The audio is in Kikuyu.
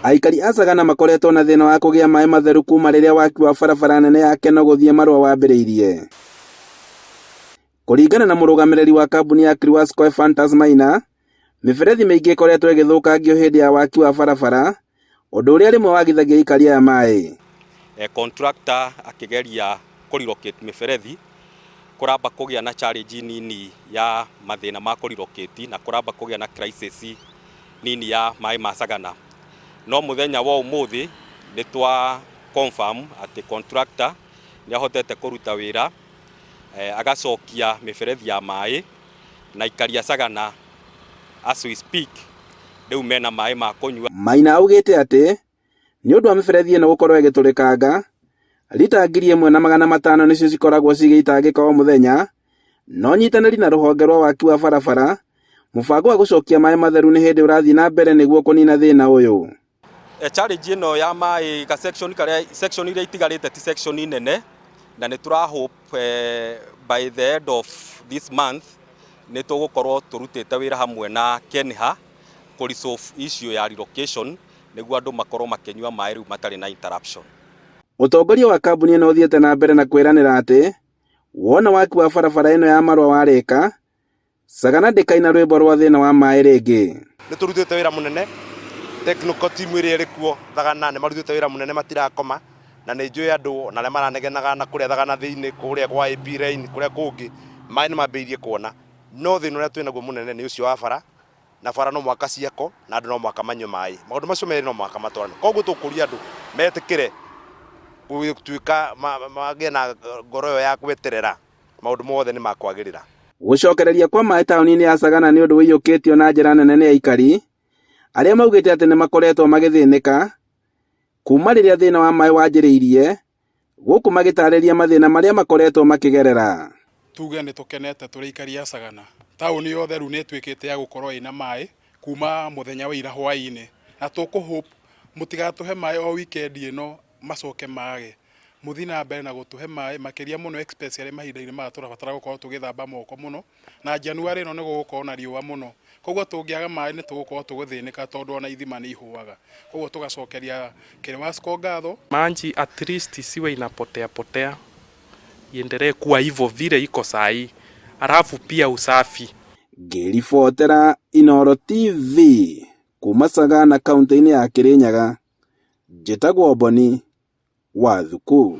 Aikari a Sagana makoretwo na thĩna wa kũgĩa maĩ matheru kuma rĩrĩa waki wa barabara nene ya Kenol gũthiĩ Marua wambĩrĩirie. Kũringana na mũrũgamĩrĩri wa kambuni ya Kriwasco Ephantus Maina, mĩberethi mĩingĩ ĩkoretwo ĩgĩthũkangio hĩndĩ ya waki wa barabara, ũndũ ũrĩa rĩmwe wagithagia aikari aya maĩ. Contractor akĩgeria kũ relocate mĩberethi, kũramba kũgĩa na challenge nini ya mathĩna ma kũ relocate na kũramba kũgĩa na crisis nini ya maĩ ma Sagana. No mũthenya wa ũmũthĩ nĩ twa confirm atĩ contractor nĩ ahotete kũruta wĩra, agacokia mĩberethi ya maĩ na aikari a Sagana as we speak rĩu mena maĩ ma kũnyua. Maina augĩte atĩ nĩ ũndũ wa mĩberethi ĩno gũkorwo ĩgĩtũrĩkanga, rita 1500 nĩcio cikoragwo cigĩitangĩka o mũthenya, na ũnyitanĩri na rũhonge rwa waki wa barabara, mũbango wa gũcokia maĩ matheru nĩ hĩndĩ ũrathiĩ na mbere nĩguo kũnina thĩna ũyũ. Challenge ĩno ya maĩ ga section karĩa section iria itigarĩte ti section nene na nĩ tũra hope by the end of this month nĩ tũgũkorwo tũrutĩte wĩra hamwe na KENHA kũ resolve issue ya relocation nĩguo andũ makorwo makĩnyua maĩ rĩu matarĩ na interruption. Ũtongoria wa kambuni ĩno ũthiĩte na mbere na kwĩranĩra atĩ wona waki wa barabara ĩno ya Marua warĩka, Sagana ndĩkaina rwĩmbo rwa thĩna wa maĩ rĩngĩ. Nĩ tũrutĩte wĩra mũnene, technical team ĩrĩa ĩrĩ kuo Thagana nĩ marutĩte wĩra mũnene matirakoma, na nĩ njũĩ andũ ona arĩa maranegenaga na kũrĩa Thagana thĩinĩ, kũrĩa kwa AP line, kũrĩa kũngĩ, maĩ nĩ mambĩrĩirie kuona. No thĩna ũrĩa twĩnaguo mũnene nĩ ũcio wa bara, na bara no mũhaka ciakwo, na andũ no mũhaka manyue maĩ. Maũndũ macio merĩ no mũhaka matwarane. Koguo tũkũria andũ metĩkĩre gũtuĩka magĩe na ngoro ĩyo ya gweterera maũndũ mothe nĩ makwagĩrĩra. Gũcokereria kwa maĩ taũni-inĩ ya Sagana nĩ ũndũ ũiyũkĩtio na njĩra nene nĩ aikari arĩa maugĩte atĩ nĩ makoretwo magĩthĩnĩka kuma rĩrĩa thĩna wa maĩ wanjĩrĩirie, gũkũ magĩtarĩria mathĩna marĩa makoretwo makĩgerera. Tuge nĩ tũkenete tũrĩ aikari a Sagana. Taũni yothe rĩu nĩ ĩtuĩkĩte ya gũkorwo ĩna maĩ kuma mũthenya wa ira hwaĩ-inĩ, na tũkũ hope mũtigatũhe maĩ o weekend ĩno macoke mage. Mũthiĩ na mbere na gũtũhe maĩ makĩria mũno especially mahinda-inĩ maya tũrabatara gũkorwo tũgĩthamba moko mũno, na January ĩno nĩ gũgũkorwo na riũa mũno, koguo tũngĩaga maĩ nĩ tũgũkorwo tũgĩthĩnĩka tondũ ona ithima nĩ ihũaga, koguo tũgacokeria Kĩrĩwasco ngatho. Maji at least isiwe inapotea potea, iendelee kuwa hivyo vile iko saa hii, alafu pia usafi. Ngĩribotera Inooro TV kuma Sagana kaũntĩ-inĩ ya Kirinyaga, njĩtagwo Boni wa Thuku.